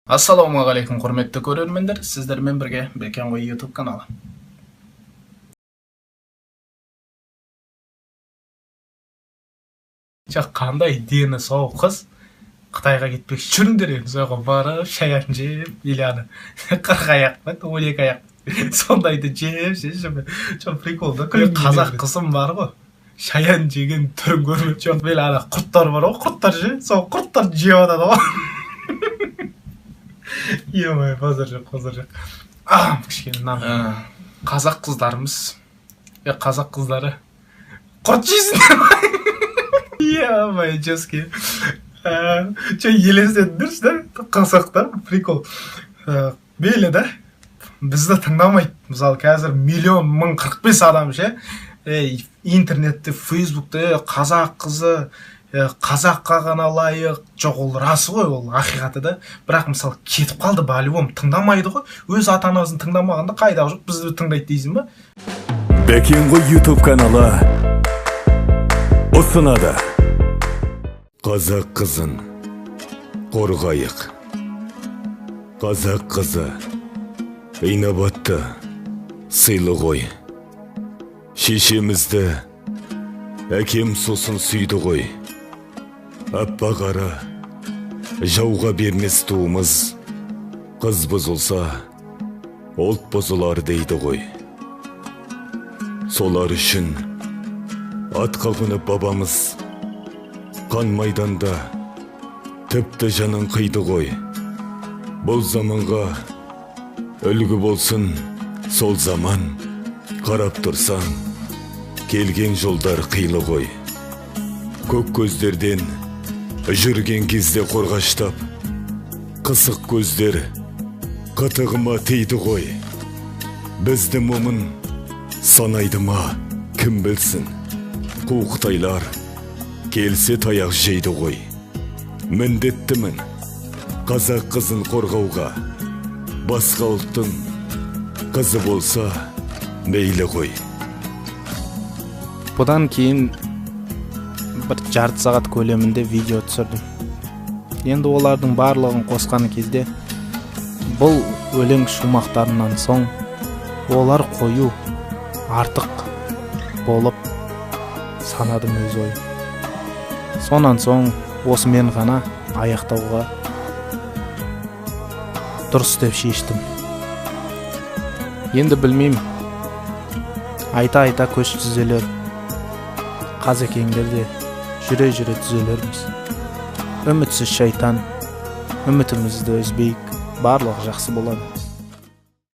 Ассалаумағалейкум, құрметті көрермендер, сіздермен бірге Бекен ғой YouTube каналы. Жоқ, қандай дені сау қыз Қытайға кетпекші? Жүріңдер енді, соға барып шаян жеп, или ана 40 аяқ па, 12 аяқ, сондайды жеп ше. Жоқ, прикол да. Қазақ қызым бар ғой, шаян жеген түрін көрмеп. Жоқ, мен ана құрттар бар ғой, құрттар ше, сол құрттарды жеп жатады ғой. Е-мое, базар жоқ, базар жоқ. Кішкене нан. Қазақ қыздарымыз, қазақ қыздары құрт жейсіңдер ма? Е-мое, жесткий. Че, елестетіңдерші да, қазақтар, прикол. Мейлі да, бізді тыңдамайды. Мысалы, қазір миллион мың 45 адам ше, интернетте, фейсбукте қазақ қызы қазаққа ғана лайық. Жоқ, ол расы ғой, ол ақиқаты да. Бірақ мысалы кетіп қалды, по-любому тыңдамайды ғой. Өз ата анасын тыңдамағанда қайдағы жоқ бізді тыңдайды дейсің ба? Бәкен ғой YouTube каналы ұсынады. Қазақ қызын қорғайық. Қазақ қызы инабатты, сыйлы ғой. Шешемізді әкем сосын сүйді ғой. Аппақ ара жауға бермес туымыз, қыз бұзылса, ұлт бұзылар дейді ғой. Солар үшін атқа қонып бабамыз қан майданда тіпті жанын қиды ғой. Бұл заманға үлгі болсын сол заман, қарап тұрсаң келген жолдар қилы ғой. Көк көздерден жүрген кезде қорғаштап, қысық көздер қытығыма тиді ғой. Бізді момын санайды ма, кім білсін, қу қытайлар келсе таяқ жейді ғой. Міндеттімін қазақ қызын қорғауға, басқа ұлттың қызы болса мейлі ғой. Бұдан кейін бір жарты сағат көлемінде видео түсірдім. Енді олардың барлығын қосқан кезде бұл өлең шумақтарынан соң олар қою артық болып санадым өз ойым. Сонан соң осымен ғана аяқтауға дұрыс деп шештім. Енді білмеймін, айта-айта көш түзелер, қазекеңдер де жүре-жүре түзелерміз. Үмітсіз шайтан, үмітімізді үзбейік, барлығы жақсы болады.